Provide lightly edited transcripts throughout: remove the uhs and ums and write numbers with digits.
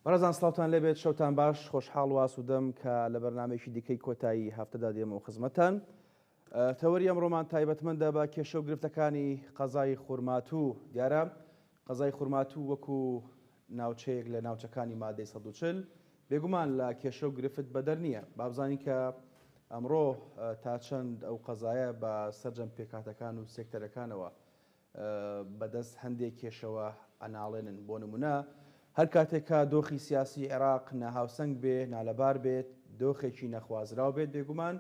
بەڕێزان سڵاوتان لێبێت شەوتان باش خۆشحاڵ و ئاسوودەم کە لە بەرنامەیەکی دیکەی کۆتایی هەفتەدا دێمەوە خزمەتتان. تەوەری ئەمڕۆمان تایبەتمەندە بە کێشە و گرفتەکانی قەزای خورماتوو. دیارە قەزای خورماتوو وەکو ناوچەیەک لە ناوچەکانی مادەی 140 بێگومان لە کێشە و گرفت بەدەر نییە. با بزانین کە ئەمڕۆ تا چەند ئەو قەزایە بە سەرجەم پێکهاتەکان و سێکتەرەکانەوە بەدەست هەندێک کێشەوە ئەناڵێنن. بۆ نموونە هەر کاتێک کە دۆخی سیاسی عێراق ناهاوسەنگ بێ، نالەبار بێت، دۆخێکی نەخوازراو بێت بێگومان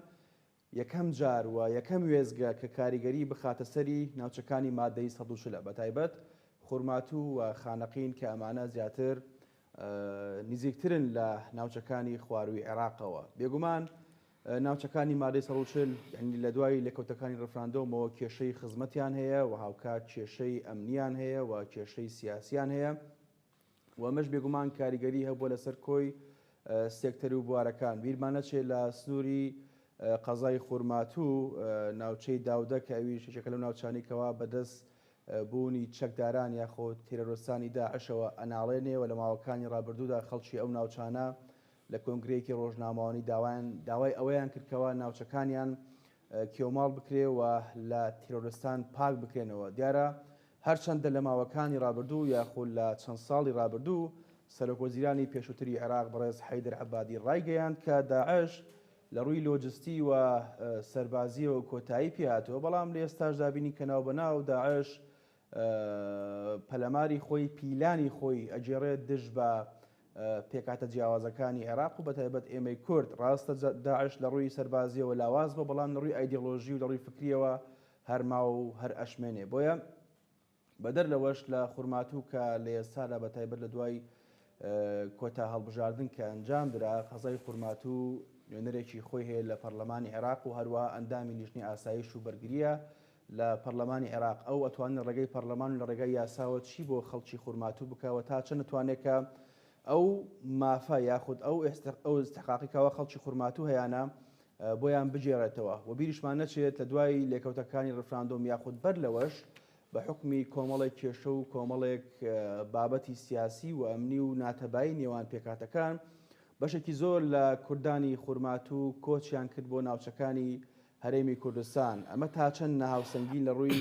یەکەم جار و یەکەم وێستگە کە کاریگەری بخاتە سەری ناوچەکانی مادەی 140 ە بەتایبەت خورماتوو و خانەقین کە ئەمانە زیاتر نزیکترن لە ناوچەکانی خوارووی عێراقەوە. بێگومان ناوچەکانی مادەی 140 یانی لە دوای لێکەوتەکانی ڕفراندۆمەوە کێشەی خزمەتیان هەیە و هاوکات کێشەی ئەمنیان هەیە و کێشەی سیاسیان هەیە و ئەمەش بێگومان کاریگەری هەبووە لەسەر کۆی سێکتەر و بوارەکان. بیرمان نەچێت لە سنووری قەزای خورماتوو ناوچەی داودە کە ئەویش یەکێکە لەو ناوچانەی کەوا بەدەست بوونی چەکداران یاخۆ تیرۆرستانی داعشەوە ئەناڵێنێ و لە ماوەکانی ڕابردوودا خەڵکی ئەو ناوچانە لە کۆنگرەیەکی ڕۆژنامەوانی داوایان داوای ئەوەیان کرد کەوا ناوچەکانیان کێوماڵ بکرێ و لە تیرۆرستان پاک بکرێنەوە. دیارە هەرچەندە لە ماوەکانی ڕابردوو یاخود لە چەند ساڵی ڕابردوو سەرۆکوەزیرانی پێشووتری عێراق بەڕێز حەیدەر عەبادی ڕایگەیاند کە داعش لە ڕووی لۆجستی و سەربازییەوە کۆتایی پێهاتووە، بەڵام لە ئێستاشدا بینین کە ناوبەناو داعش پەلاماری خۆی پیلانی خۆی ئەگێڕێت دژ بە پێکهاتە جیاوازەکانی عێراق و بەتایبەت ئێمەی کورد. ڕاستە داعش لە ڕووی سەربازییەوە لاواز بووە، بەڵام لە ڕووی ئایدیۆلۆژی و لە ڕووی فکرییەوە هەر ماوە و هەر ئەشمێنێ. بۆیە بەدەر لەوەش لە خورماتوو کە لە ئێستادا بە تایبەت لە دوای کۆتا هەڵبژاردن کە ئەنجام درا، قەزای خورماتوو نوێنەرێکی خۆی هەیە لە پەرلەمانی عێراق و هەروەها ئەندامی لیژنەی ئاسایش و بەرگرییە لە پەرلەمانی عێراق، ئەو ئەتوانێت لە ڕێگەی پەرلەمان و لە ڕێگای یاساوە چی بۆ خەڵکی خورماتوو بکا و تا چەند ئەتوانێت کە ئەو مافە یاخود ئەو ئەو ئیستحقاقی کەوا خەڵکی خورماتوو هەیانە بۆیان بگێڕێتەوە و بیریشمان نەچێت لە دوای لێکەوتەکانی ڕفراندۆم یاخود بەر لەوەش بە حوکمی کۆمەڵێک کێشە و کۆمەڵێک بابەتی سیاسی و ئەمنی و ناتەبایی نێوان پێکهاتەکان بەشێکی زۆر لە کوردانی خورماتوو کۆچیان کرد بۆ ناوچەکانی هەرێمی کوردستان. ئەمە تا چەند ناهاوسەنگی لە ڕووی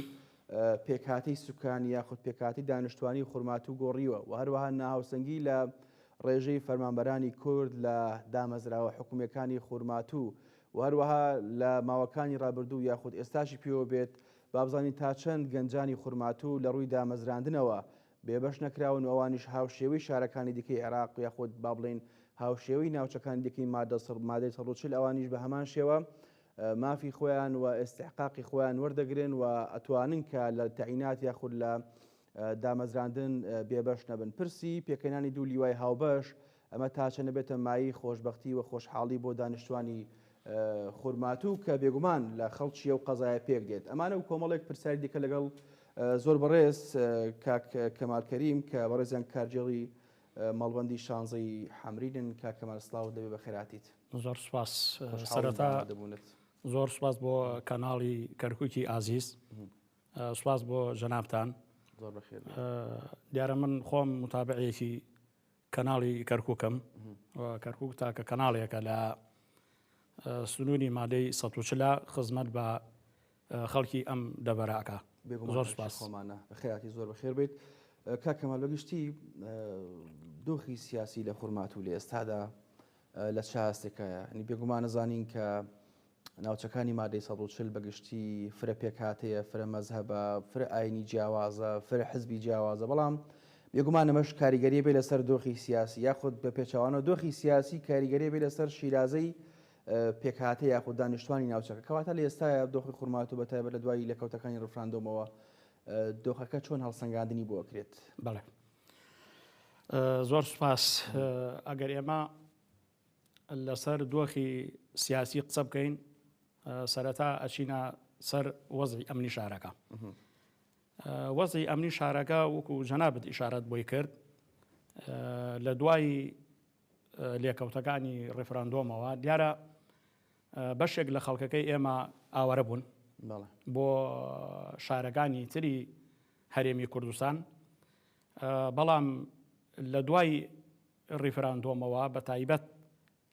پێکهاتەی سوکانی یاخود پێکهاتەی دانیشتوانی خورماتوو گۆڕیوە و هەروەها ناهاوسەنگی لە ڕێژەی فەرمانبەرانی کورد لە دامەزراوە حکومییەکانی خورماتوو و هەروەها لە ماوەکانی ڕابردوو یاخود ئێستاشی پێوە بێت با بزانین تا چەند گەنجانی خورماتوو لە ڕووی دامەزراندنەوە بێبەش نەکراون و ئەوانیش هاوشێوەی شارەکانی دیکەی عێراق یاخود با بڵێین هاوشێوەی ناوچەکانی دیکەی مادە مادەی 140 ئەوانیش بە هەمان شێوە مافی خۆیان و ئێستحقاقی خۆیان وەردەگرن و ئەتوانن کە لە تەعینات یاخود لە دامەزراندن بێبەش نەبن. پرسی پێکهێنانی دوو لیوای هاوبەش، ئەمە تا چەند دەبێتە مایەی خۆشبەختی و خۆشحاڵی بۆ دانیشتوانی خورماتوو کە بێگومان لە خەڵکی ئەو قەزایە پێک دێت. ئەمانە و کۆمەڵێک پرسیاری دیکە لەگەڵ زۆر بەڕێز کاک کەمال کەریم کە بەڕێزیان کارگێڕی مەڵبەندی شانزەی حەمرینن. کاک کەمال سڵاوت لێبێ بەخێرهاتیت. زۆر سوپاس. سەرەتا زۆر سوپاس بۆ کەناڵی کەرکوکی ئازیز. سوپاس بۆ جەنابتان. زۆر بەخێر بێی. دیارە من خۆم متابعێکی کەناڵی کەرکوکم و کەرکوک تاکە کەناڵێکە لە سنووری مادەی 140 خزمەت بە خەڵکی ئەم دەڤەرە ئەکا. بێگومان زۆر ئەرکی سوپاس. خۆمانە. بەخێرهاتی زۆر بەخێر بیت. کاک کەمال بەگشتی دۆخی سیاسی لە خورماتوو لە ئێستادا لە چ ئاستێکایە؟ یانی بێگومان ئەزانین کە ناوچەکانی مادەی 140 بە گشتی فرە پێکهاتەیە، فرە مەزهەبە، فرە ئاینی جیاوازە، فرە حزبی جیاوازە، بەڵام بێگومان ئەمەش کاریگەری بێ لەسەر دۆخی سیاسی یاخود بە پێچەوانەوە دۆخی سیاسی کاریگەری بێ لەسەر شیرازەی پێکهاتە یاخود دانیشتوانی ناوچەکە. کەواتە لە ئێستایا دۆخی خورماتوو بە تایبەت لە دوای لێکەوتەکانی ڕفراندۆمەوە دۆخەکە چۆن هەڵسەنگاندنی بۆ ئەکرێت؟ بەڵێ زۆر سوپاس. ئەگەر ئێمە لەسەر دۆخی سیاسی قسە بکەین سەرەتا ئەچینە سەر وەزعی ئەمنی شارەکە. وەزعی ئەمنی شارەکە وەکو جەنابت ئیشارەت بۆی کرد لە دوای لێکەوتەکانی ڕیفراندۆمەوە دیارە بەشێک لە خەڵکەکەی ئێمە ئاوارە بوون بۆ شارەکانی تری هەرێمی کوردستان بەڵام لە دوای. ڕیفراندۆمەوە بە تایبەت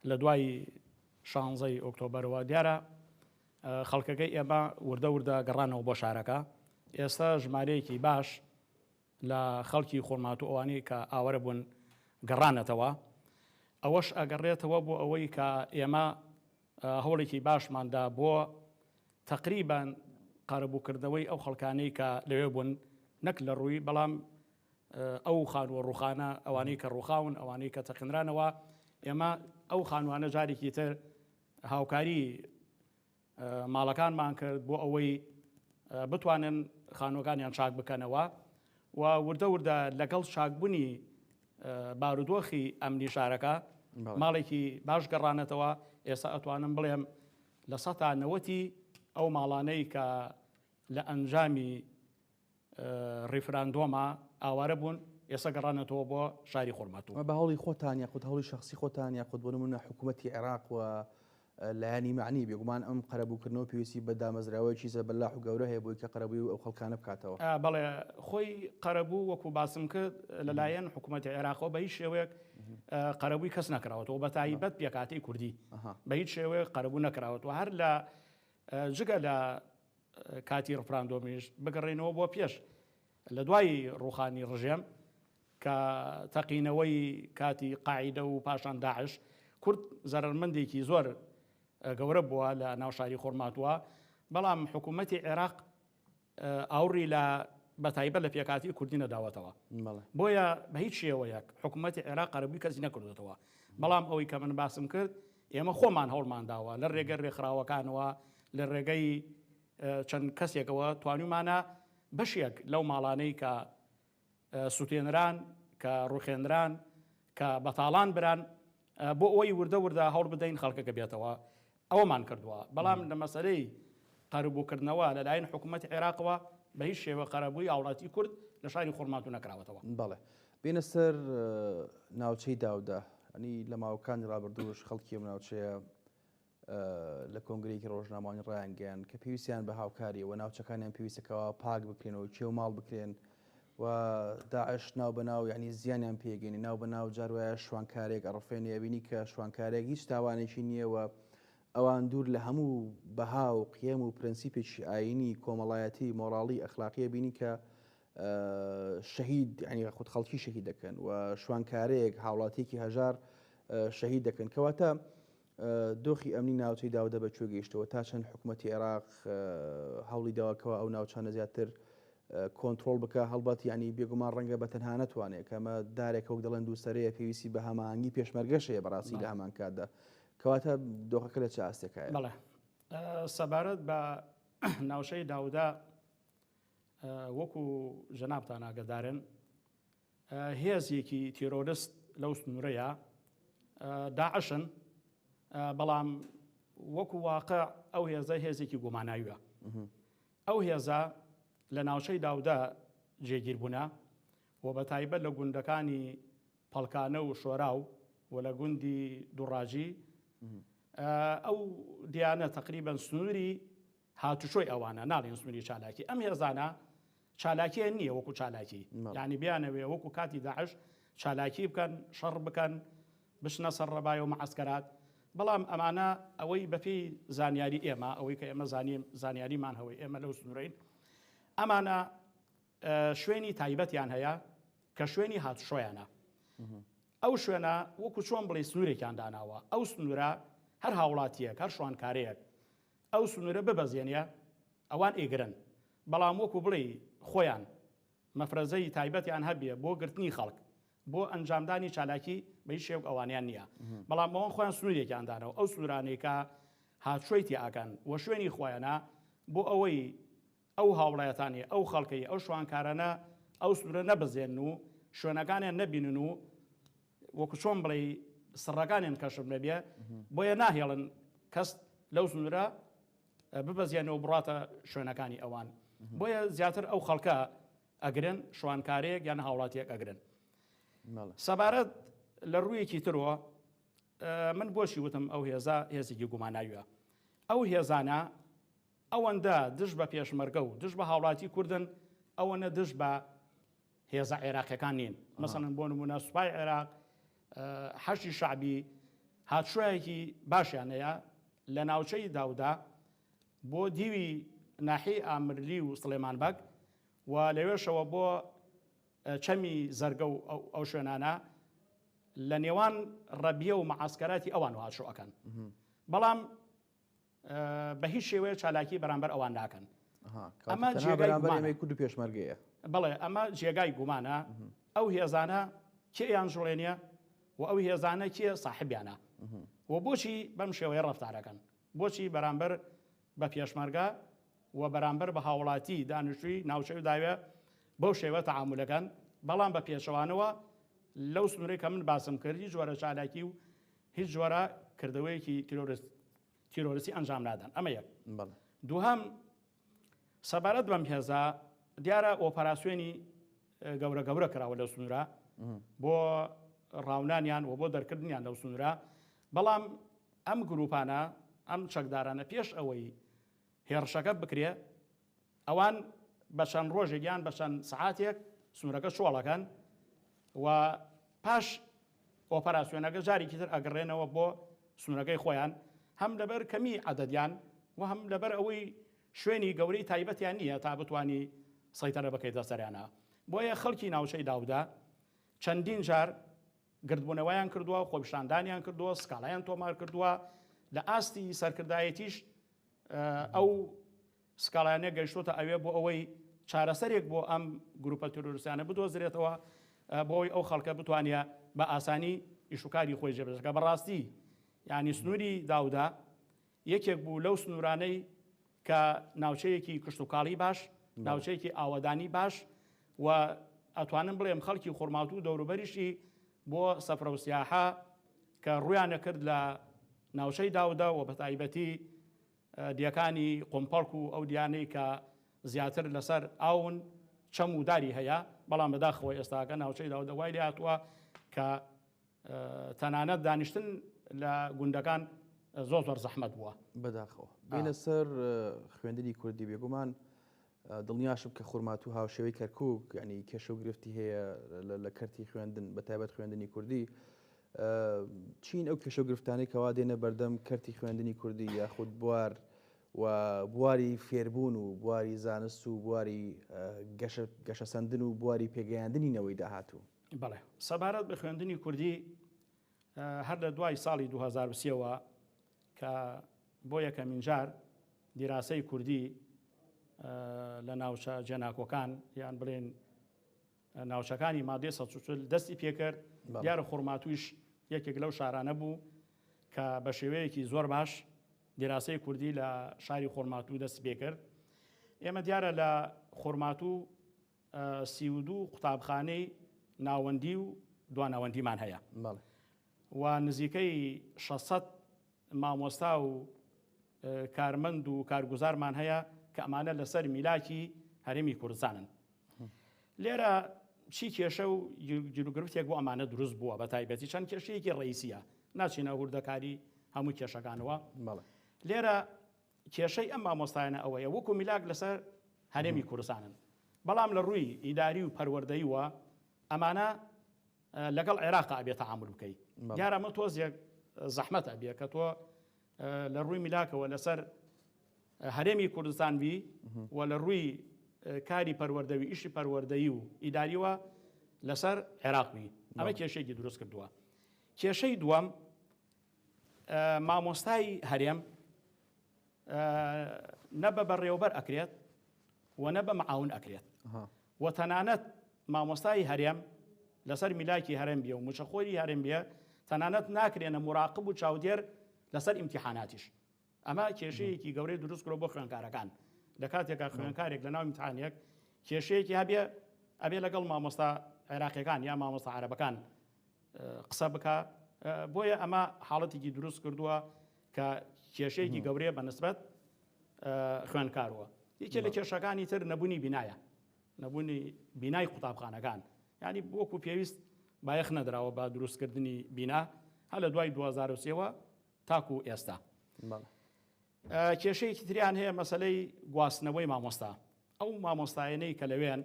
لە دوای شانزەی ئۆکتۆبەرەوە دیارە خەڵکەکەی ئێمە وردە وردە گەڕانەوە بۆ شارەکە ئێستا ژمارەیەکی باش لە خەڵکی خۆرماتوو ئەوانەی کە ئاوارە بوون گەڕانەتەوە ئەوەش ئەگەڕێتەوە بۆ ئەوەی کە ئێمە هەوڵێکی باشماندا بۆ تقریبان قەرەبووکردنەوەی ئەو خەڵکانەی کە لەوێ بوون نەک لە ڕووی بەڵام ئەو خانووە ڕووخانە ئەوانەی کە ڕووخاون ئەوانەی کە تەقێنرانەوە ئێمە ئەو خانوانە جارێکی تر هاوکاری ماڵەکانمان کرد بۆ ئەوەی بتوانن خانووەکانیان چاک بکەنەوە و وردە وردە لەگەڵ چاکبوونی بارودۆخی ئەمنی شارەکە ماڵێکی باش گەڕانەتەوە ئێستا ئەتوانم بڵێم لە سەتا نەوەتی ئەو ماڵانەی کە لە ئەنجامی ڕیفراندۆما ئاوارە بوون ئێستا گەڕانەتەوە بۆ شاری خورماتوو. بە هەوڵی خۆتان یاخود هەوڵی شەخسی خۆتان یاخود بۆ نموونە حکوومەتی عێراق و لایەنی مەعنی، بێگومان ئەم قەرەبووکردنەوە پێویستی بە دامەزراوەیەکی زەبەلاح و گەورە هەیە بۆی کە قەرەبووی ئەو خەڵکانە بکاتەوە. بەڵێ خۆی قەرەبوو وەکو باسم کرد لەلایەن حکوومەتی عێراقەوە بە هیچ شێوەیەک قەرەبووی کەس نەکراوەتەوە بە تایبەت پێکهاتەی کوردی بە هیچ شێوەیەک قەرەبوو نەکراوەتەوە هەر لە جگە لە کاتی ڕفراندۆمیش بگەڕێینەوە بۆ پێش لە دوای ڕوخانی ڕژێم کە تەقینەوەی کاتی قاعیدە و پاشان داعش کورد زەرەرمەندێکی زۆر گەورە بووە لە ناو شاری خۆرماتووە بەڵام حکوومەتی عێراق ئاوڕی لە بەتایبەت لە پێکاتی کوردی نەداوەتەوە بۆیە بە هیچ شێوەیەک حکوومەتی عێراق قەرەبووی کەسی نەکردوێتەوە بەڵام ئەوەی کە من باسم کرد ئێمە خۆمان هەوڵمان داوە لە ڕێگە ڕێکخراوەکانەوە لە ڕێگەی چەند کەسێکەوە توانیومانە بەشێک لەو ماڵانەی کە سوتێنران کە ڕوخێنران کە بەتاڵان بران بۆ ئەوەی وردە وردە هەوڵ بدەین خەڵکەکە بێتەوە ئەوەمان کردووە بەڵام لە مەسەلەی قەرەبووکردنەوە لەلایەن حکوومەتی عێراقەوە بە هیچ شێوە قەرەبووی هاوڵاتی کورد لە شاری خورماتوو نەکراوەتەوە. بەڵێ بێنە سەر ناوچەی داودە ئەنی لە ماوەکانی ڕابردووش خەڵکی ئەم ناوچەیە لە کۆنگرەیەکی ڕۆژنامەوانی ڕایانگەیاند کە پێویستیان بە هاوکاریە و ناوچەکانیان پێویستە کەوا پاک بکرێنەوە کێو ماڵ بکرێن و داعش ناو بە ناو یعنی زیانیان پێگەینی ناو بە ناو جار وایە شوانکارێک ئەڕفێنێ ئەبینی کە شوانکارێک هیچ تاوانێکی نییە و ئەوان دوور لە هەموو بەها و قیەم و پرەنسیپێکی ئایینی کۆمەڵایەتی مۆراڵی ئەخلاقی ئەبینی کە شەهید یعنی خود خەڵکی شەهید دەکەن و شوانکارێک هاوڵاتیەکی هەژار شەهید دەکەن کەواتە دۆخی ئەمنی ناوچەی داودە بە کوێ گەیشتەوە؟ تا چەند حکومەتی عێراق هەوڵی داوە کەوا ئەو ناوچانە زیاتر کۆنترۆڵ بکا؟ هەڵبەت یانی بێگومان ڕەنگە بە تەنها نەتوانێت، کە ئەمە دارێکە وەک دەڵێن دووسەرەیە پێویستی بە هەماهەنگی پێشمەرگەش هەیە بەڕاستی لە هەمان کاتدا. کەواتە دۆخەکە لە چ ئاستێکایە؟ بەڵێ سەبارەت بە ناوچەی داودە وەکو جەنابتان ئاگەدارن هێزێکی تیرۆرست لەو سنوورەیە داعشن بەڵام وەکو واقع ئەو هێزە هێزێکی گوماناویە ئەو هێزە لە ناوچەی داودا جێگیر بوونە و بە تایبەت لە گوندەکانی پەڵکانە و شۆراو و لە گوندی دوڕاجی ئەو دیانە تقریبان سنووری هاتوچۆی ئەوانە ناڵێن سنووری چالاکی ئەم هێزانە چالاکیان نییە وەکو چالاکی یعنی بیانەوێ وەکو کاتی داعش چالاکی بکەن شەڕ بکەن بچنە سەر ڕەبای و معسکەرات بەڵام ئەمانە ئەوەی بەپێی زانیاری ئێمە ئەوەی کە ئێمە زانیم زانیاریمان هەوەی ئێمە لەو سنوورین ئەمانە شوێنی تایبەتیان هەیە کە شوێنی هاتوشۆیانە ئەو شوێنە وەکو چۆن بڵێ سنوورێکیان داناوە ئەو سنوورە هەر هاوڵاتیەک هەر شوانکارەیەک ئەو سنوورە ببەزێنێ ئەوان ئەیگرن بەڵام وەکو بڵێی خۆیان مەفرەزەی تایبەتیان هەبێ بۆ گرتنی خەڵک بۆ ئەنجامدانی چالاکی بە هیچ شێوەک ئەوانیان نییە بەڵام ئەوان خۆیان سنوورێکیان دانەوە ئەو سنوورانەی کە هاتشۆی تێئەکەن و شوێنی خۆیانە بۆ ئەوەی ئەو هاوڵاتانی ئەو خەڵکەی ئەو شوانکارانە ئەو سنوورە نەبزێن و شوێنەکانیان نەبینن و وەکو چۆن بڵێی سڕەکانیان کەشف نەبێ بۆیە ناهێڵن کەس لەو سنوورە ببەزیێنەوە بڕاتە شوێنەکانی ئەوان بۆیە زیاتر ئەو خەڵکە ئەگرن شوانکارێک یان هاوڵاتیەک ئەگرن سەبارەت لە ڕوویەکی ترەوە من بۆشی وتم ئەو هێزە هێزێکی گوماناویە ئەو هێزانە ئەوەندە دژ بە پێشمەرگە و دژ بە هاوڵاتی کوردن ئەوەنە دژ بە هێزە عێراقیەکان نین مەسەلەن بۆ نمونە سوپای عێراق. حەشدی شەعبی هاتشۆیەکی باشیان هەیە لە ناوچەی داودا بۆ دیوی ناحیەی ئامرلی و سڵێمان بەگ و لەوێشەوە بۆ چەمی زەرگە و ئەو شوێنانە لە نێوان ڕەبیە و مەعاسکەراتی ئەوان هاتشۆ ئەکەن بەڵام بە هیچ شێوەیە چالاکی بەرامبەر ئەوان ناکەن. ئەمە جێگای گومانە. کورد و پێشمەرگەیە. بەڵێ ئەمە جێگای گومانە ئەو هێزانە کێ یان ژوڵێنە و ئەو هێزانە کێ ساحبیانە و بۆچی بەم شێوەیە ڕەفتارەکەن بۆچی بەرامبەر بە پێشمەرگە و بەرامبەر بە هاوڵاتی دانیشتووی ناوچەی داوێ بەو شێوە تەعامولەکەن بەڵام بە پێچەوانەوە لەو سنوورەی کە من باسم کرد هیچ جۆرە چالاکی و هیچ جۆرە کردەوەیەکی تیرۆرست تیرۆرستی ئەنجام نادەن ئەمە یەک دووهەم سەبارەت بەم هێزە دیارە ئۆپەراسیۆنی گەورە گەورە کراوە لەو سنوورە بۆ ڕاونانیان و بۆ دەرکردنیان لەو سنوورە بەڵام ئەم گروپانە ئەم چەکدارانە پێش ئەوەی هێڕشەکە بکرێ ئەوان بە چەند ڕۆژێک یان بە چەند سەعاتێک سنوورەکە چۆڵەکەن و پاش ئۆپەراسیۆنەکە جارێکی تر ئەگەڕێنەوە بۆ سنوورەکەی خۆیان هەم لەبەر کەمی عەدەدیان و هەم لەبەر ئەوەی شوێنی گەورەی تایبەتیان نییە تا بتانی سەیتەرە بکەیتە سەریانە بۆیە خەڵکی ناوچەی داودا چەندین جار گردبوونەوەیان کردووە خۆپیشاندانیان کردووە سکاڵایان تۆمار کردووە لە ئاستی سەرکردایەتیش ئەو سکاڵایانە گەیشتۆتە ئەوێ بۆ ئەوەی چارەسەرێک بۆ ئەم گروپە تیرۆریستیانە بدۆزرێتەوە بۆ ئەوەی ئەو خەڵکە بتوانێ بە ئاسانی ئیشوکاری خۆی جێبەجێ بکات. بەڕاستی یعنی سنووری داودا یەکێک بوو لەو سنوورانەی کە ناوچەیەکی کشتتوکاڵی باش ناوچەیەکی ئاوەدانی باش و ئەتوانم بڵێم خەڵکی خورماتوو و دەوروبەریشی بۆ سەفرە و سیاحە کە ڕویانە کرد لە ناوچەی داودا و بەتایبەتی دیەکانی قومپەڵک و ئەو دیانەی کە زیاتر لەسەر ئاون چەم و داری هەیە، بەڵام بەداخەوە ئێستاکە ناوچەی داودە وای لێهاتووە کە تەنانەت دانیشتن لە گوندەکان زۆر زۆر زەحمەت بووە. بەداخەوە بینە سەر خوێندنی کوردی بێگومان دڵنیاشم کە خورماتوو هاوشێوەی کەرکوک یعنی کێشە و گرفتی هەیە لە کەرتی خوێندن بە تایبەت خوێندنی کوردی چین ئەو کێشە و گرفتانەی کەوا دێنە بەردەم کەرتی خوێندنی کوردی یاخود بوار و بواری فێربوون و بواری زانست و بواری گەشەسەندن و بواری پێگەیاندنی نەوەی داهاتوو. بەڵێ سەبارەت بە خوێندنی کوردی هەر لە دوای ساڵی 2023ەوە کە بۆ یەکەمین جار دیراسەی کوردی لە ناوچە جێناکۆکان یان بڵێن ناوچەکانی مادەی 140 دەستی پێکرد دیارە خورماتوویش یەکێک لەو شارانە بوو کە بە شێوەیەکی زۆر باش دیراسەی کوردی لە شاری خۆرماتوو دەست پێکرد ئێمە دیارە لە خۆرماتوو 32 قوتابخانەی ناوەندی و دواناوەندیمان هەیە و نزیکەی 600 مامۆستا و کارمەند و کارگوزارمان هەیە کە ئەمانە لەسەر میلاکی هەرێمی کوردستانن. لێرە چی کێشە و گیروگرفتێک بۆ ئەمانە دروست بووە بە تایبەتی چەند کێشەیەکی ڕئیسیە ناچینە هوردەکاری هەموو کێشەکانەوە لێرە کێشەی ئەم مامۆستایانە ئەوەیە وەکو میلاک لەسەر هەرێمی کوردستانن بەڵام لە ڕووی ئیداری و پەروەردەیوە ئەمانە لەگەڵ عێراق ئەبێ تەعامول بکەی دیارە ئەمە تۆزێک زەحمەت ئەبێ کە تۆ لە ڕووی میلاکەوە لەسەر هەرێمی کوردستان بی و لە ڕووی کاری پەروەردەوی ئیشی پەروەردەیی و ئیداریوە لەسەر عێراق بی ئەمە کێشێکی دروست کردووە کێشەی دووەم مامۆستای هەرێم نە بە بەڕێوەبەر ئەکرێت و نە بە معاون ئەکرێت و تەنانەت مامۆستای هەرێم لەسەر میلاکی هەرێم بێ و موچەخۆری هەرێم بێ تەنانەت ناکرێنە مراقب و چاودێر لەسەر ئیمتیحاناتیش ئەمە کێشەیەکی گەورەی دروست کردوە بۆ خوێندکارەکان لە کاتێکا خوێندکارێک لە ناو ئیمتحانێک کێشەیەکی هەبێ ئەبێ لەگەڵ مامۆستا عێراقیەکان یا مامۆستا عەرەبەکان قسە بکە بۆیە ئەمە حاڵەتێکی دروست کردووە کە کێشەیەکی گەورەیە بە نسبەت خوێندکارەوە یەکێ لە کێشەکانی تر نەبوونی بینایە نەبوونی بینای قوتابخانەکان ینی وەکو پێویست بایەخ نەدراوە بە دروستکردنی بینا هەر لە دوای 2023ەوە تاکو ئێستا کێشەیەکی تریان هەیە مەسلەی گواستنەوەی مامۆستا ئەو مامۆستایەنەی کە لەوێن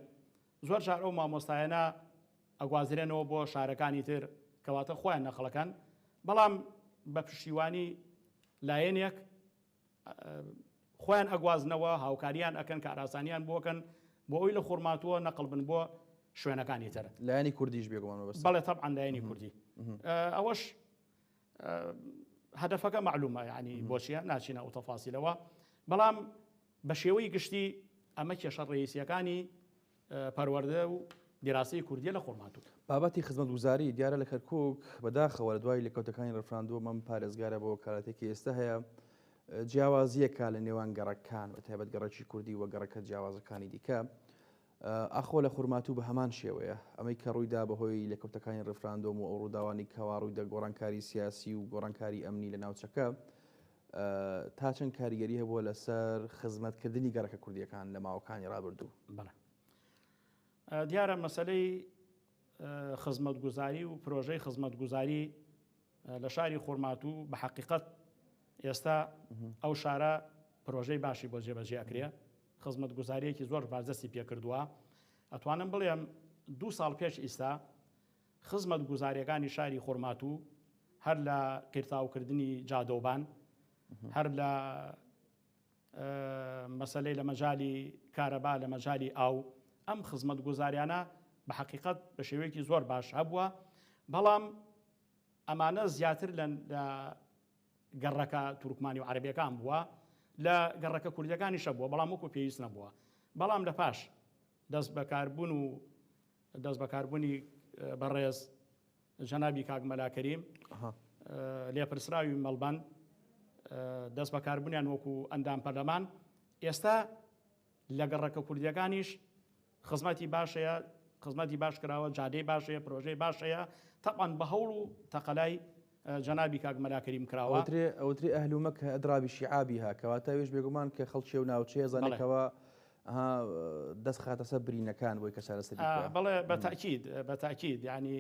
زۆر جار ئەو مامۆستایەنە ئەگوازرێنەوە بۆ شارەکانی تر کە. کەواتە خۆیان نەقڵەکەن بەڵام بە پشتیوانی لایەنێک خۆیان ئەگوازنەوە هاوکاریان ئەکەن کارئاسانیان بۆکەن بۆ ئەوی لە خورماتووە نەقل بن بۆ شوێنەکانی تر. لایەنی کوردیش بێگومان مەبەستە. بەڵێ تەبعەن لایەنی کوردی ئەوەش هەدەفەکە مەعلومە یعنی بۆچیە ناچینە ئەو تەفاسیلەوە بەڵام بە شێوەی گشتی ئەمە کێشە ڕئیسیەکانی پەروەردە و دیراسەی کوردیە لە خورماتوو. بابەتی خزمەتگوزاری، دیارە لە کەرکوک بەداخەوە لە دوای لێکەوتەکانی ڕیفراندۆم ئەم پارێزگارە بە وەکالەتێکی ئێستا هەیە جیاوازییەکە لە نێوان گەڕەکان بە تایبەت گەڕەکی کوردی و گەڕەکە جیاوازەکانی دیکە ئاخۆ لە خورماتوو بە هەمان شێوەیە ئەمەی کە ڕوویدا بەهۆی لێکەوتەکانی ڕیفراندۆم و ئەو ڕووداوانی کەوا ڕوویدا گۆڕانکاری سیاسی و گۆڕانکاری ئەمنی لە ناوچەکە تا چەند کاریگەری هەبووە لەسەر خزمەتکردنی گەڕەکە کوردییەکان لە ماوەکانی ڕابردوو؟ بەڵێ دیارە مەسەلەی خزمەتگوزاری و پرۆژەی خزمەتگوزاری لە شاری خورماتوو بە حەقیقەت ئێستا ئەو شارە پرۆژەی باشی بۆ جێبەجێ ئەکرێ خزمەتگوزاریەکی زۆر باش دەستی پێکردووە ئەتوانم بڵێم دوو ساڵ پێش ئیستا خزمەتگوزاریەکانی شاری خورماتوو هەر لە قیرتاوکردنی جادەوبان، هەر لە مەسەلەی لە مەجالی کارەبا، لە مەجالی ئاو، ئەم خزمەتگوزاریانە بە حەقیقەت بە شێوەیەکی زۆر باش هەبووە، بەڵام ئەمانە زیاتر لە گەڕەکە تورکمانی و عەرەبیەکان بووە، لە گەڕەکە کوردیەکانیشە بووە، بەڵام وەکو پێویست نەبووە. بەڵام لە پاش دەست بەکاربوون و دەست بەکاربوونی بەڕێز جەنابی کاک مەلا کەریم لێپرسراوی مەڵبەند دەست بەکاربوونیان وەکو ئەندام پەرلەمان ئێستا لە گەڕەکە کوردیەکانیش خزمەتی باشەیە خزمەتی باش کراوە جادەی باشەیە پرۆژەی باشەیە تەبعەن بە هەوڵ و تەقەلای جەنابی کاک مەلا کەریم کراوە. ئەوترێ ئەوترێ ئەهل مەکە ئەدرا بشعابها کەواتە ئەویش بێگومان کە خەڵکی ئەو ناوچەیە زانێ کەوا ئەها دەست خاتە سەر برینەکان بۆی کە چارەسەری بکا. بەڵێ بە تەئکید بە تەئکید یانی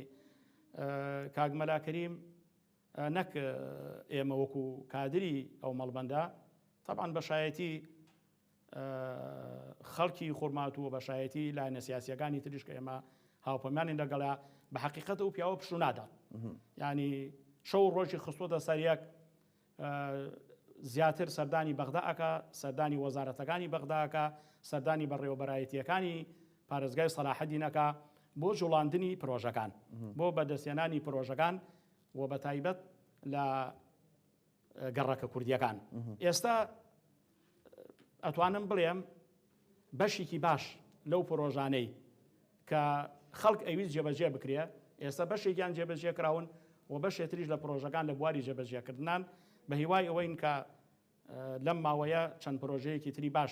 کاک مەلا کەریم نەک ئێمە وەکو کادری ئەو مەڵبەندە تەبعەن بە شایەتی خەڵکی خورماتوو و بە شایەتی لایەنە سیاسیەکانی تریش کە ئێمە هاوپەیمانین لەگەڵیا بە حەقیقەت ئەو پیاوە پشوو نادات ینی شەو ڕۆژی خستۆتە سەر یەک زیاتر سەردانی بەغدا ئەکا سەردانی وەزارەتەکانی بەغداکە سەردانی بەڕێوەبەرایەتیەکانی پارێزگای سەلاحەدین ئەکا بۆ جوڵاندنی پرۆژەکان بۆ بەدەستێنانی پرۆژەکان و بە تایبەت لە گەڕەکە کوردیەکان ئێستا ئەتوانم بڵێم بەشێکی باش لەو پرۆژانەی کە خەڵک ئەویست جێبەجێ بکرێ ئێستا بەشێکیان جێبەجێ کراون و بەشێتریش لە پرۆژەکان لە بواری جێبەجێکردنان بە هیوای ئەوەین کە لەم ماوەیە چەند پرۆژەیەکی تری باش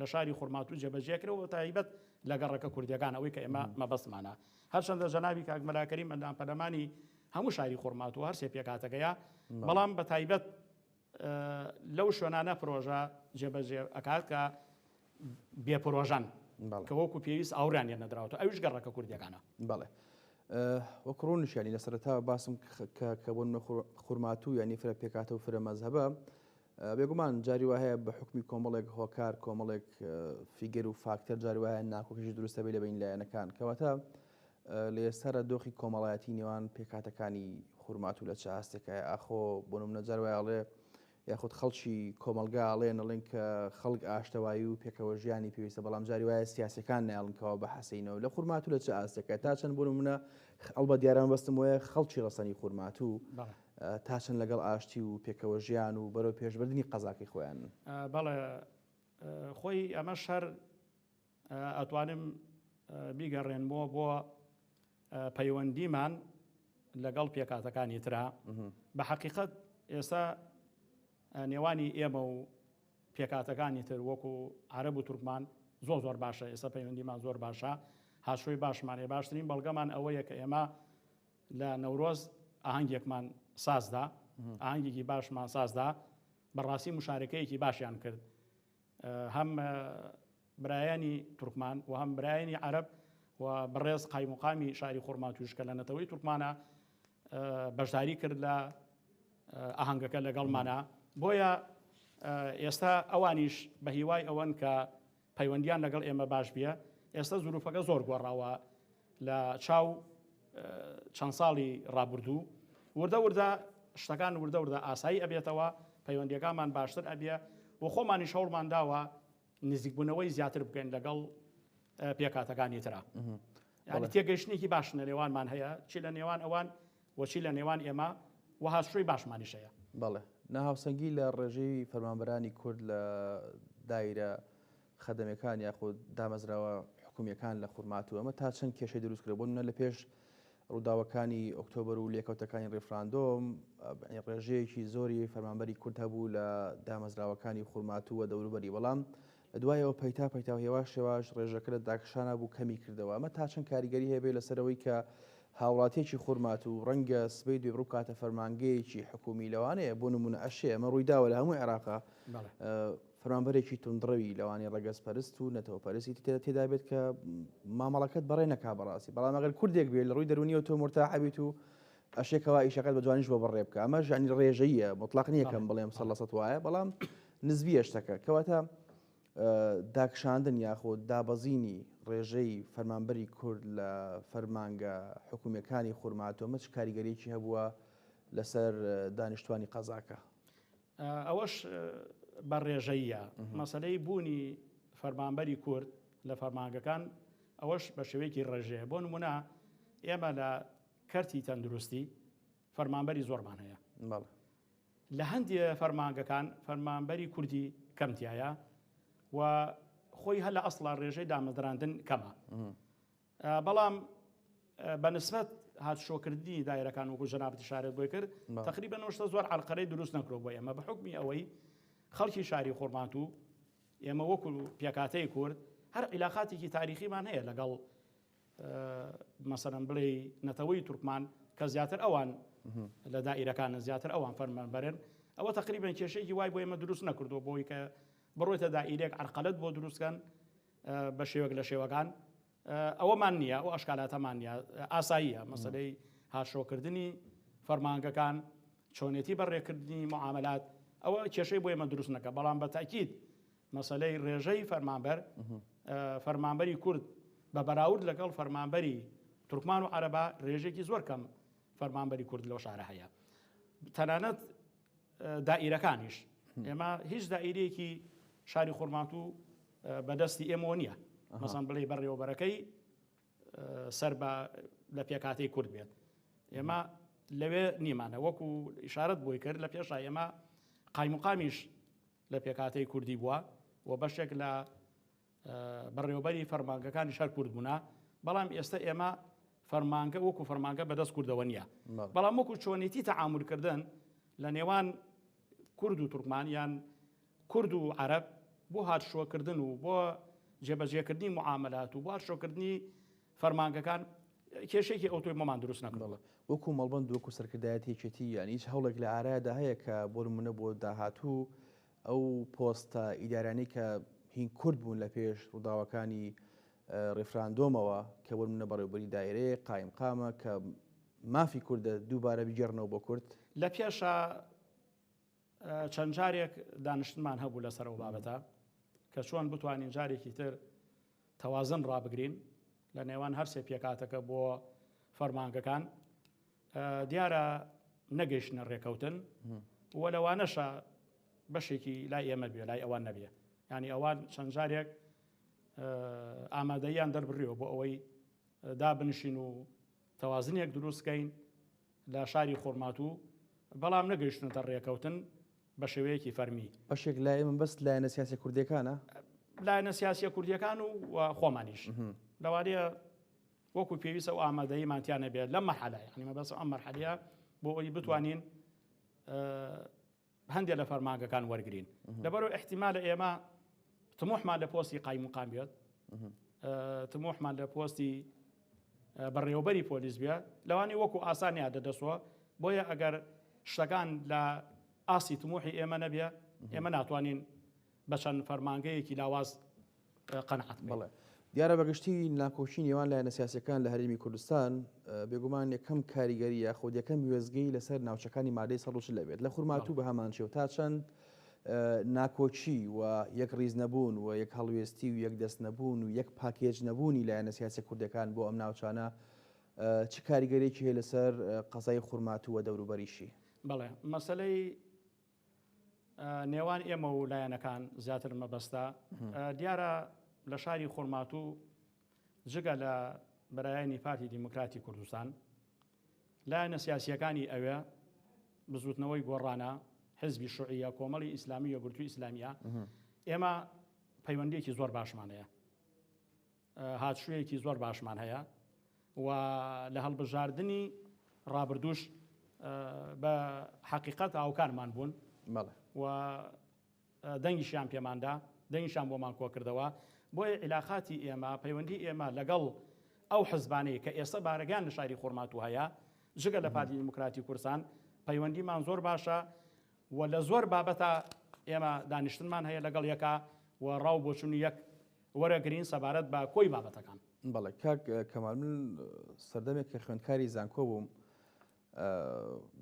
لە شاری خورماتوو جێبەجێ کرێ و تایبەت لە گەڕەکە کوردیەکان ئەوەی کە ئێمە مەبەستمانە هەرچەندە جەنابی کاک مەلا کەریم ئەندام پەرلەمانی هەموو شاری خورماتوو هەر سێ پێکهاتەکەیە بەڵام بە تایبەت لەو شوێنانە پرۆژە جێبەجێ ئەکات کە بێ پرۆژەن کە وەکو پێویست ئاوریان لێ نەدراوەتەوە ئەویش گەڕەکە کوردیەکانە. بەڵێ وەک ڕوونیش یانی لە سەرەتاوە باسم کە کە بۆ نمونە خورماتوو یانی فرە پێکهاتە و فرە مەزهەبە بێگومان جاری وا هەیە بە حوکمی کۆمەڵێک هۆکار کۆمەڵێک فیگەر و فاکتەر جاری وایە ناکۆکیش دروستە بێ لە بین لایەنەکان کەواتە لە ئێستادا دۆخی کۆمەڵایەتی نێوان پێکهاتەکانی خورماتوو لە چ ئاستێکایە ئاخۆ بۆ نمونە جار وایە ئەڵێ یاخود خەڵکی کۆمەڵگا ئەڵێن ئەڵێن کە خەڵک ئاشتەوایی و پێکەوە ژیانی پێویستە بەڵام جاری وایە سیاسەکان نایڵن کەوا بە حەسەینەوە لە خورماتوو لە چ ئاستێکە تا چەند بۆ نمونە ئەڵبەت دیارە مەبەستم وایە خەڵکی ڕەسەنی خورماتوو تا چەند لەگەڵ ئاشتی و پێکەوە ژیان و بەرەو پێشبردنی قەزاکەی خۆیانن. بەڵێ خۆی ئەمەش هەر ئەتوانم بیگەڕێنمەوە بۆ پەیوەندیمان لەگەڵ پێکهاتەکانی ترا بە حەقیقەت ئێستا نێوانی ئێمە و پێکهاتەکانی تر وەکو عەرەب و تورکمان زۆر زۆر باشە ئێستا پەیوەندیمان زۆر باشە هاشۆی باشمان هەیە باشترین بەڵگەمان ئەوەیە کە ئێمە لە نەورۆز ئاهەنگێکمان سازدا ئاهەنگێکی باشمان سازدا بەڕاستی مشارەکەیەکی باشیان کرد هەم برایانی تورکمان و هەم برایانی عەرەب و بەڕێز قایمقامی شاری خورماتووش کە لە نەتەوەی تورکمانە بەشداری کرد لە ئاهەنگەکە لەگەڵمانە بۆیە ئێستا ئەوانیش بە هیوای ئەوەن کە پەیوەندیان لەگەڵ ئێمە باش بیە ئێستا زروفەکە زۆر گۆڕاوە لە چاو. چەند ساڵی ڕابردوو وردە وردە شتەکان وردە وردە ئاسایی ئەبێتەوە، پەیوەندیەکانمان باشتر ئەبێ و خۆمانیش هەوڵمان داوە نزیکبوونەوەی زیاتر بکەین لەگەڵ پێکهاتەکانی ترا. یعنی تێگەیشتنێکی باش لە نێوانمان هەیە، چی لە نێوان ئەوان و چی لە نێوان ئێمە و هاتوچۆی باشمانیش هەیە. بەڵێ ناهاوسەنگی لە ڕێژەی فەرمانبەرانی کورد لە دایرە خەدەمەکان یاخود دامەزراوە حکومییەکان لە خورماتوو ئەمە تا چەند کێشەی دروست کرد؟ بۆ نمونە لە پێش ڕووداوەکانی ئۆکتۆبەر و لێکەوتەکانی ڕیفراندۆم ڕێژەیەکی زۆری فەرمانبەری کورد هەبوو لە دامەزراوەکانی خورماتوو و دەوروبەری، بەڵام لە دوایەوە پەیتا پەیتا و هێواش هێواش ڕێژەکە لە داکشانە بوو کەمی کردەوە. ئەمە تا چەند کاریگەری هەبێ لەسەرەوەی کە هاوڵاتیەکی خورماتوو ڕەنگە سبەی دوێ ڕووکاتە فەرمانگەیەکی حکومی، لەوانەیە بۆ نمونە ئەشێ ئەمە ڕوویداوە لە هەموو عێراقا فەرمانبەرێکی توندڕەوی لەوانەیە ڕەگەزپەرست و نەتەوەپەرستی تێدا بێت کە مامەڵەکەت بەڕێ نەکا بەڕاستی، بەڵام ئەگەر کوردێک بێت لە ڕووی دەروونیەوە تۆ مورتاحە بیت و ئەشێ کەوا ئیشەکەت بە جوانیش بۆ بەڕێ بکە. ئەمەش یعنی ڕێژەییە، مطلق نییە کەم بڵێم 100% وایە، بەڵام نزبیە شتەکە. کەواتە داکشاندن یاخود دابەزینی ڕێژەی فەرمانبەری کورد لە فەرمانگە حکومیەکانی خورماتوو ئەمە چ کاریگەریەکی هەبووە لەسەر دانیشتوانی قەزاکە؟ ئەوەش بە ڕێژەییە. مەسەلەی بوونی فەرمانبەری کورد لە فەرمانگەکان ئەوەش بە شێوەیەکی ڕێژەیە. بۆ نمونە ئێمە لە کەرتی تەندروستی فەرمانبەری زۆرمان هەیە. لە هەندێ فەرمانگەکان فەرمانبەری کوردی کەم تایە و خۆی هەر لە ئەسڵا ڕێژەی دامەزراندن کەمە. بەڵام بە نسبەت هاتشۆکردنی دایرەکان وەکو جەنابت ئیشارەت بۆی کرد تقریبا ئەو شتە زۆر عەرقەلەی دروست نەکرۆ بۆ ئێمە بە حکمی ئەوەی خەڵکی شاری خۆرماتوو ئێمە وەکو پێکاتەی کورد هەر عیلاقاتێکی تاریخیمان هەیە لەگەڵ مەسەرەن بڵێ نەتەوەی تورکمان کە زیاتر ئەوان لە دائیرەکانن زیاتر ئەوان فەرمانبەرن ئەوە تقریبا کێشەیەکی وای بۆ ئێمە دروست نەکردو بۆی کە بڕۆیتە دائیرێک عەرقەلەت بۆ دروستکەن بە شێوەک لە شێوەکان ئەوەمان نییە ئەو ئەشکالاتەمان نییە ئاساییە مەسلەی هاشۆکردنی فەرمانگەکان چۆنێتی بەڕێکردنی معاملات ئەوە کێشەی بۆ ئێمە دروست نەکە بەڵام بە تاکیید مەسلەی ڕێژەی فەرمانبەر فەرمانبەری کورد بە بەراورد لەگەڵ فەرمانبەری تورکمان و عەرەبا ڕێژێکی زۆر کەم فەرمانبەری کورد لەو شارە هەیە تەنانەت دائیرەکانیش ئێمە هیچ دائیرەیەکی شاری خورماتوو بەدەستی ئێمەوە نییە مەسان بڵێ بەڕێوەبەرەکەی سەر بە لە پێکاتەی کورد بێت ئێمە لەوێ نیمانە وەکو ئیشارەت بۆی کرد لە پێشا ئێمە قایمقامیش لە پێکاتەی کوردی بووە و بەشێک لە بەڕێوەبەری فەرمانگەکانیش هەر کورد بوونە، بەڵام ئێستا ئێمە فەرمانگە وەکو فەرمانگە بەدەست کوردەوە نییە، بەڵام وەکو چۆنێتی تەعامولکردن لە نێوان کورد و تورکمان یان کورد و عەرەب بۆ هاتشۆکردن و بۆ جێبەجێکردنی معاملات و بۆ هاتشۆکردنی فەرمانگەکان کێشێکی ئەوتۆی بۆمان دروست نەکردووە. وەکو مەڵبەند وەکو سەرکردایەتی یەکێتی یان هیچ هەوڵێک لە ئارادا هەیە کە بۆ نمونە بۆ داهاتوو ئەو پۆستە ئیدارانەی کە هین کورد بوون لە پێش ڕووداوەکانی ڕیفراندۆمەوە کە بۆ نمونە بەڕێوبەری دایرەیە قایمقامە کە مافی کوردە دووبارە بگێڕنەوە بۆ کورد؟ لە پێشا چەند جارێک دانیشتنمان هەبوو لەسەر ئەو بابەتە کە چۆن بتوانین جارێکی تر تەوازن ڕابگرین لە نێوان هەرسێ پێکاتەکە بۆ فەرمانگەکان دیارە نەگەیشتنە ڕێکەوتن و لەوانەشە بەشێکی لای ئێمە بێ لای ئەوان نەبێ ینی ئەوان چەند جارێک ئامادەیان دەربڕیەوە بۆ ئەوەی دابنشین و تەوازنێک دروستکەین لە شاری خۆرماتوو بەڵام نەگەیشتنەتە ڕێکەوتن بە شێوەیەکی فەرمی. بەشێک لای ئێمە بەس لایەنە سیاسیە کوردیەکانە؟ لایەنە سیاسیە کوردیەکان و خۆمانیش لەوانەیە وەکو پێویستە و ئامادەییمان تیا نەبێت لەم مەرحەلە یعنی مەبەست ئەم مەرحەلەیە بۆ ئەوەی بتوانین هەندێک لە فەرمانگەکان وەرگین لەبەرو احتیمالە ئێمە تموحمان لە پۆستی قایمقام بێت تموحمان لە پۆستی بەڕێوەبەری پۆلیس بێ لەوانی وەکو ئاسان یادە دەسەوە بۆیە ئەگەر شتەکان لە ئاستی تموحی ئێمە نەبێ ئێمە ناتوانین بە چەند فەرمانگەیەکی لاواز قەناعەت بکەین. بەڵێ. دیارە بەگشتی ناکۆکی نێوان لایەنە سیاسیەکان لە هەرێمی کوردستان بێگومان یەکەم کاریگەری یاخود یەکەم وێستگەی لەسەر ناوچەکانی مادەی 140 ئەبێت لە خورماتوو بە هەمان شێوە تا چەند ناکۆکی و یەک ڕیز نەبوون و یەک هەڵوێستی و یەک دەست نەبوون و یەک پاکێج نەبوونی لایەنە سیاسیە کوردەکان بۆ ئەم ناوچانە. چ کاریگەریەکی هەیە لەسەر قەزای خورماتوو و دەوروبەریشی؟ بەڵێ مەسەلەی نێوان ئێمە و لایەنەکان زیاتر مەبەستە دیارە لە شاری خورماتوو جگە لە برایانی پارتی دیموکراتی کوردستان لایەنە سیاسیەکانی ئەوێ بزوتنەوەی گۆڕانە حزبی شوعیە کۆمەڵی ئیسلامی یەکگرتووی ئیسلامیە ئێمە پەیوەندیەکی زۆر باشمان هەیە هاتشوویەکی زۆر باشمان هەیە و لە هەڵبژاردنی ڕابردووش بە حەقیقەت هاوکارمان بوون و دەنگیشیان پێماندا دەنگیشان بۆمان کۆکردەوە بۆیە عیلاقاتی ئێمە پەیوەندی ئێمە لەگەڵ ئەو حزبانەی کە ئێستا بارەگان لە شاری خۆرماتوو هەیە جگە لە پارتی دیموکراتی کوردستان پەیوەندیمان زۆر باشە و لە زۆر بابەتە ئێمە دانیشتنمان هەیە لەگەڵ یەکا و ڕاو بۆچونی یەک وەرەگرین سەبارەت بە کۆی بابەتەکان. بەڵێ کاک کەمال من سەردەمێک کە خوێندکاری زانکۆ بووم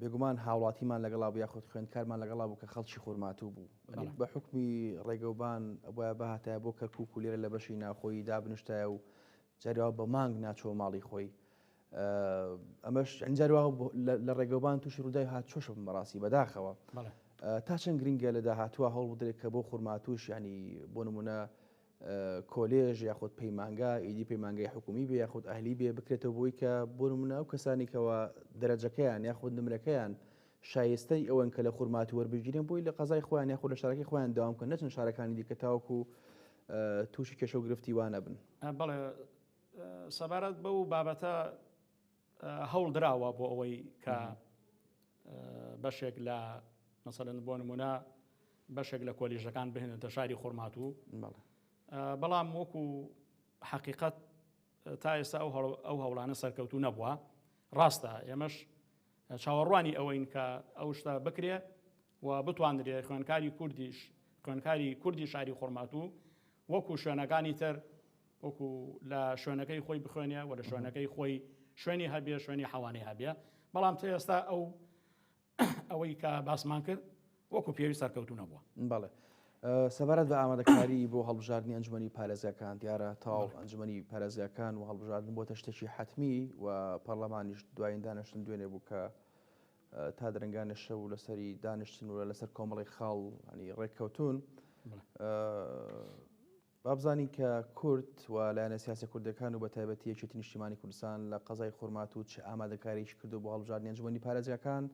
بێگومان هاوڵاتیمان لەگەڵا بوو یاخود خوێندکارمان لەگەڵا بوو کە خەڵکی خورماتوو بوو بە حکمی ڕێگەوبان ئەبوایە بهاتایە بۆ کەرکک و لێرە لە بەشی ناخۆیی دابنیشتایە و جاری وا بە مانگ ناچۆ ماڵی خۆی ئەمەش جاری وا لە ڕێگەوبان تووشی ڕووداوی هاتچۆش بم بەڕاستی بەداخەوە تا چەند گرنگە لە داهاتووە هەوڵ بدرێت کە بۆ خورماتوش ینی بۆ نمونە کۆلێژ یاخود پەیمانگا ئیدی پەیمانگای حکومی بێ یاخود ئەهلی بێ بکرێتەوە بۆی کە بۆ نمونە ئەو کەسانی کەەوە دەرەجەکەیان یاخود نمرەکەیان شایستەی ئەوەن کە لە خورماتوو وەربگیرێن بۆی لە قەزای خۆیان یاخود لە شارەکەی خۆیان داوام کە نەچن شارەکانی دیکە تاوەکو تووشی کێشە و گرفتی وا نەبن. بەڵێ سەبارەت بەو بابەتە هەوڵ دراوە بۆ ئەوەی کە بەشێک لە مەسەلەن بۆ نمونە بەشێک لە کۆلیژەکان بهێنێتە شاری خۆرماتوو بەڵام وەکو حەقیقەت تا ئێستا ئەو هەوڵانە سەرکەوتوو نەبووە ڕاستە ئێمەش چاوەڕوانی ئەوەین کە ئەو شتە بکرێ و بتواندرێ خوێنکاری کوردیش خوێنکاری کوردی شاری خۆرماتوو وەکو شوێنەکانی تر وەکو لە شوێنەکەی خۆی بخوێنێ و لە شوێنەکەی خۆی شوێنی هەبێ شوێنی حەوانەی هەبێ بەڵام تا ئێستا ئەو ئەوەی کە باسمان کرد وەکو پێویست سەرکەوتو نەبووە. بەڵێ سەبارەت بە ئامادەکاری بۆ هەڵبژاردنی ئەنجومەنی پارێزگاکان دیارە تەواو ئەنجومەنی پارێزگاکان و هەڵبژاردن بۆتە شتێکی حەتمی و پەرلەمانیش دوایین دانیشتن دوێنێ بوو کە تا درەنگانە شەو لەسەری دانیشتن و لەسەر کۆمەڵی خاڵ ینی ڕێککەوتون. با بزانین کە کورد و لایەنە سیاسیە کوردیەکان و بەتایبەتی یەکێتی نیشتیمانی کوردستان لە قەزای خورماتوو چ ئامادەکاریی کردووە بۆ هەڵبژاردنی ئەنجومەنی پارێزگاکان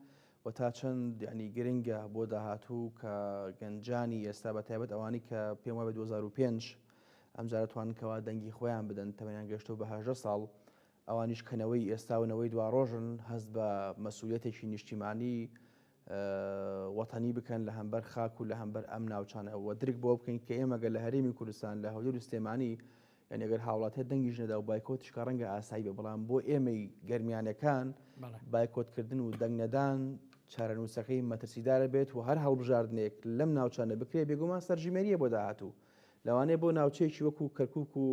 و تا چەند یعنی گرنگە بۆ داهاتوو کە گەنجانی ئێستا بە تایبەت ئەوانی کە پێم وایە 2005 ئەمجارە توانن کەوا دەنگی خۆیان بدەن تەمەنیان گەشتەوە بە 18 ساڵ ئەوانیش کە نەوەی ئێستا و نەوەی دواڕۆژن هەست بە مەسئولیەتێکی نیشتیمانی وەتەنی بکەن لە هەمبەر خاک و لە هەمبەر ئەم ناوچانە و درک بەوە بکەین کە ئێمە گەر لە هەرێمی کوردستان لە هەولێر و سلێمانی یعنی ئەگەر هاوڵاتیان دەنگیش نەدا و بایکۆتیش کە ڕەنگە ئاسایی بێ بەڵام بۆ ئێمەی گەرمیانەکان بایکۆتکردن و دەنگ نەدان چارەنووسەکەی مەترسیدارە بێت و هەر هەڵبژاردنێک لەم ناوچانە بکرێ بێگومان سەرژمێریە بۆ داهاتوو لەوانەیە بۆ ناوچەیەکی وەکو کەرکوک و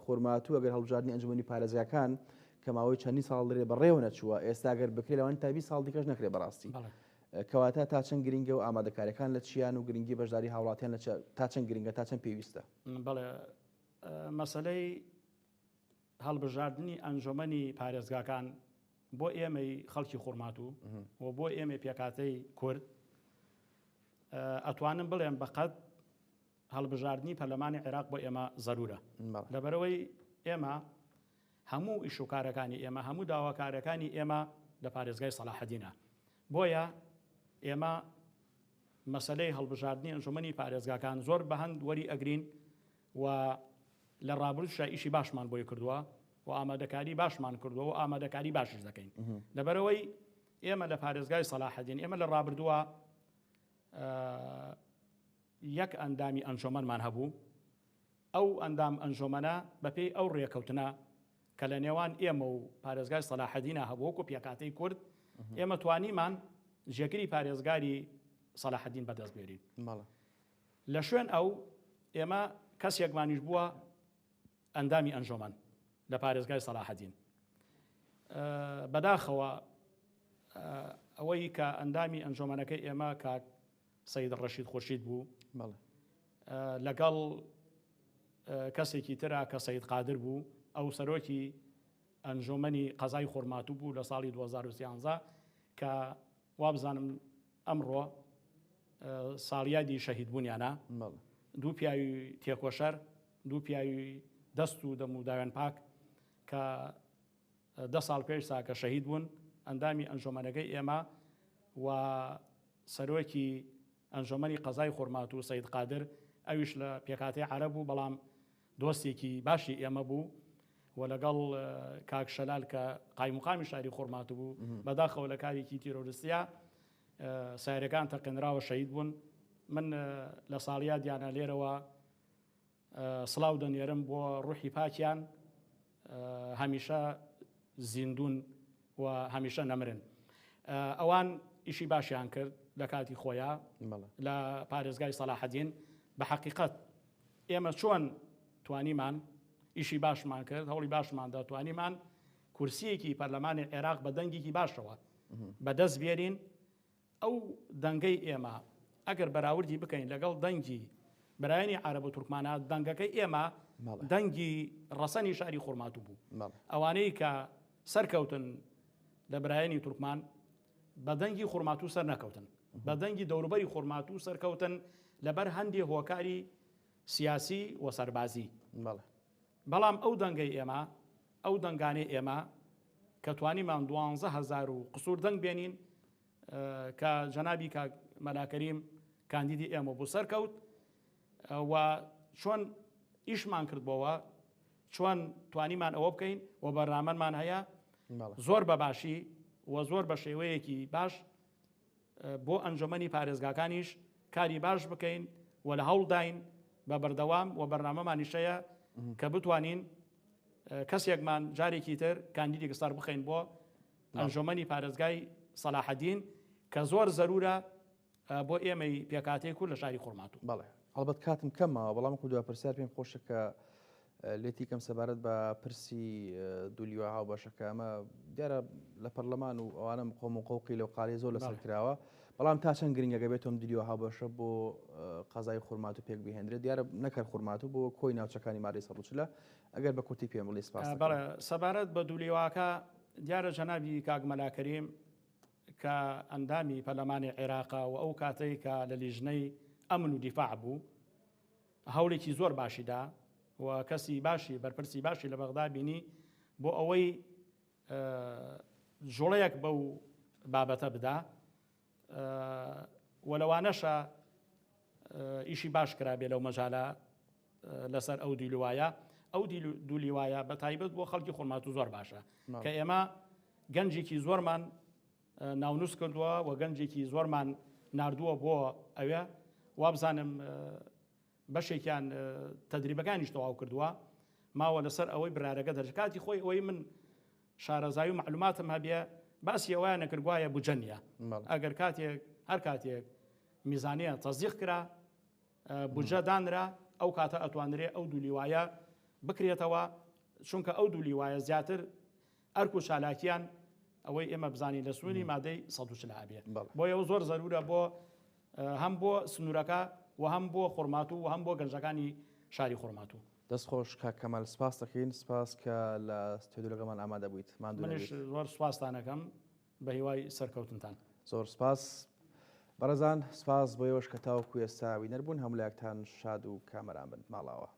خورماتوو ئەگەر هەڵبژاردنی ئەنجومەنی پارێزگاکان کە ماوەی چەندین ساڵ لێ بەڕێوە نەچووە ئێستا گەر بکرێ لەوان تا 20 ساڵ دیکەش نەکرێ بەڕاستی کەواتە تا چەند گرنگە و ئامادەکاریەکان لە چیان و گرنگی بەشداری هاوڵاتیان لە تا چەند گرنگە تا چەند پێویستە؟ بەڵێ مەسەلەی هەڵبژاردنی ئەنجۆمەنی پارێزگاکان بۆ ئێمەی خەڵکی خورماتوو و بۆ ئێمەی پێکاتەی کورد ئەتوانم بڵێم بەقەد هەڵبژاردنی پەرلەمانی عێراق بۆ ئێمە زەرورە لەبەرەوەی ئێمە هەموو ئیشوکارەکانی ئێمە هەموو داواکارەکانی ئێمە لە پارێزگای سەلاحەدینە بۆیە ئێمە مەسلەی هەڵبژاردنی ئەنجومەنی پارێزگاکان زۆر بەهەند وەری ئەگرین و لە ڕابردوشا ئیشی باشمان بۆی کردووە و ئامادەکاری باشمان کردووە و ئامادەکاری باشیش دەکەین لەبەرەوەی ئێمە لە پارێزگای سەلاحەدین ئێمە لە ڕابردووە یەک ئەندامی ئەنجۆمەنمان هەبوو، ئەو ئەندام ئەنجۆمەنە بەپێی ئەو ڕێکەوتنە کە لە نێوان ئێمە و پارێزگای سەلاحەدینا هەبوو وەکو پێکهاتەی کورد، ئێمە توانیمان جێگری پارێزگاری سەلاحەدین بەدەست بێنین. لە شوێن ئەو ئێمە کەسێکمانیش بووە ئەندامی ئەنجۆمەن لە پارێزگای سەلاحەدین. بەداخەوە ئەوەی کە ئەندامی ئەنجۆمەنەکەی ئێمە کاک سەید ڕەشید خورشید بوو لەگەڵ کەسێکی ترا کە سەید قادر بوو ئەو سەرۆکی ئەنجۆمەنی قەزای خورماتوو بوو لە ساڵی 2013 کە وابزانم ئەمڕۆ ساڵیادی شەهیدبوونیانە. دوو پیاوی تێکۆشەر، دوو پیاوی دەست و دەم و داوێن پاک کە دە ساڵ پێش ساکە شەهید بوون، ئەندامی ئەنجۆمەنەکەی ئێمە و سەرۆکی ئەنجۆمەنی قەزای خورماتوو سەید قادر ئەویش لە پێکهاتەی عەرەب بوو بەڵام دۆستێکی باشی ئێمە بوو و لەگەڵ کاک شەلال کە قایمقامی شاری خورماتوو بوو بەداخەوە لە کارێکی تیرۆریستیا سایرەکان تەقێنراوە شەهید بوون من لە ساڵیادیانە لێرەوە سڵاو دەنێرم بۆ ڕوحی پاکیان هەمیشە زیندون و هەمیشە نەمرن ئەوان ئیشی باشیان کرد لە کاتی خۆیان لە پارێزگای سەلاحەدین بە حەقیقەت ئێمە چۆن توانیمان ئیشی باشمان کرد هەوڵی باشماندا توانیمان کورسیەکی پەرلەمانی عێراق بە دەنگێکی باشەوە بەدەست بێنین ئەو دەنگەی ئێمە ئەگەر بەراوردی بکەین لەگەڵ دەنگی برایانی عەرەب و تورکمانە دەنگەکەی ئێمە دەنگی ڕەسەنی شاری خورماتوو بوو ئەوانەی کە سەرکەوتن لە برایانی تورکمان بە دەنگی خورماتوو سەر نەکەوتن بە دەنگی دەوروبەری خورماتوو سەرکەوتن لەبەر هەندێ هۆکاری سیاسی و سەربازی بەڵام ئەو دەنگەی ئێمە ئەو دەنگانەی ئێمە کە توانیمان 12 هەزار و قسوور دەنگ بێنین کە جەنابی کاک مەلا کەریم کاندیدی ئێمە بوو سەرکەوت و چۆن ئیشمان کردبەوە چۆن توانیمان ئەوە بکەین و بەرنامەمان هەیە زۆر بە باشی و زۆر بە شێوەیەکی باش بۆ ئەنجومەنی پارێزگاکانیش کاری باش بکەین و لە هەوڵداین بە بەردەوام و بەرنامەمانیش هەیە کە بتوانین کەسێکمان جارێکی تر کاندیدێک سەر بخەین بۆ ئەنجومەنی پارێزگای سەلاحەدین کە زۆر زەرورە بۆ ئێمەی پێکهاتەی کورد لە شاری خورماتوو. بەڵێ هەڵبەت کاتم کەم ماوە بەڵام وەکو دوا پرسیار پێم خۆشە کە لێتی کەم سەبارەت بە پرسی دوو لیوا هاوبەشەکە ئەمە دیارە لە پەرلەمان و ئەوانە قۆم و قۆقی لەو قالەی زۆر لەسەر کراوە بەڵام تا چەند گرنگە گەبێت ئەم دوو لیوا هاوبەشە بۆ قەزای خورماتوو پێک بهێنرێت دیارە نەکەر خورماتوو بۆ کۆی ناوچەکانی مادەی 140 ئەگەر بە کورتی پێم بڵێی سپاس دەکەم. بەڵێ سەبارەت بە دوو لیواکە دیارە جەنابی کاک مەلا کەریم کە ئەندامی پەرلەمانی عێراقە و ئەو کاتەی کە لە لیژنەی ئەمن و دیفاع بوو هەوڵێکی زۆر باشی دا و کەسی باشی بەرپرسی باشی لە بەغدا بینی بۆ ئەوەی جوڵەیەک بەو بابەتە بدا و لەوانەشە ئیشی باش کرابێ لەو مەجالە لەسەر ئەو دیلوایە ئەو دولیوایە بە تایبەت بۆ خەڵکی خۆمات و زۆر باشە کە ئێمە گەنجێکی زۆرمان ناونووس کردووە و گەنجێکی زۆرمان نردووە بۆ ئەوێ وابزانم بەشێکیان تەدریبەکانیش تەواو کردووە ماوە لەسەر ئەوەی برارەکە دەرکاتی خۆی ئەوەی من شارەزایی و معلوماتم هەبێ باسی ئەویان نەکرد گوایە بجە نیە ئەگەر کاتێک هەر کاتێک میزانیە تەزیق کرا بودجە دانرا ئەو کاتە ئەتوانرێ ئەو دوو لیوایە بکرێتەوە چونکە ئەو دوو لیوایە زیاتر ئەرک و چالاکیان ئەوەی ئێمە بزانین لە سنووری مادەی 140 ئەبێ بۆیە ئەو زۆر زەرورە بۆ هەم بۆ سنوورەکە و هەم بۆ خورماتوو و هەم بۆ گەنجەکانی شاری خورماتوو. دەست خۆش کاک کەمال سپاست دەکەین سپاس کە لە ستۆدیۆ لەگەڵمان ئامادە بوویت ماندوو منیش نەبیت. زۆر سپاستان ئەکەم بە هیوای سەرکەوتنتان. زۆر سپاس بەڕێزان سپاس بۆ ئێوەش کە تاوەکو ئێستا وینەر بوون هەموو لایەکتان شاد و کامەران بن ماڵاوا.